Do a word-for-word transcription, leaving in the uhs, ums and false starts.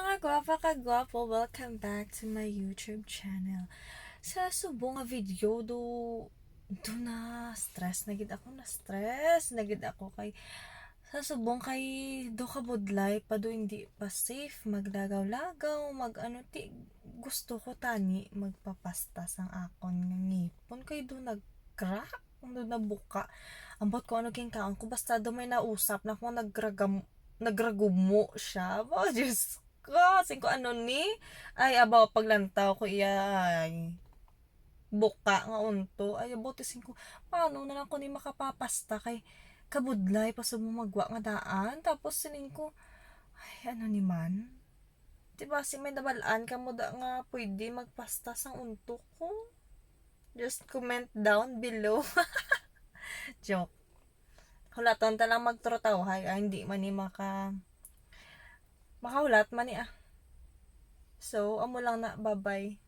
Mga gwapa ka gwapo, welcome back to my YouTube channel. Sa subong nga video, do, do na stress na gid ako, na stress na gid ako kay sa subong kay do ka budlay pa, do hindi pa safe maglagaw-lagaw, mag ano, ti gusto ko tani magpapasta sang akon nga ngipon kay do nag-crack, do nabuka. Ambot ko ano ginkaon ko, basta do may nausap na akong nagragam-, nagragumo siya. Oh, Diyos ko, sing ko ano ni? Ay, abaw, paglantaw ko iya, ay, buka nga unto. Ay, abaw, ti sing ko, paano na lang ko ni makapapasta kay kabudlay pa sa magwa nga daan. Tapos sining ko, ay, ano ni man? Di ba, si may nabalaan ka mo da nga pwede magpasta sang unto ko? Just comment down below. Joke. Hulaton ta lang magtrotawhay. Ah, hindi man ni maka-, makahulat man ni ah. So, amo lang na. Bye-bye.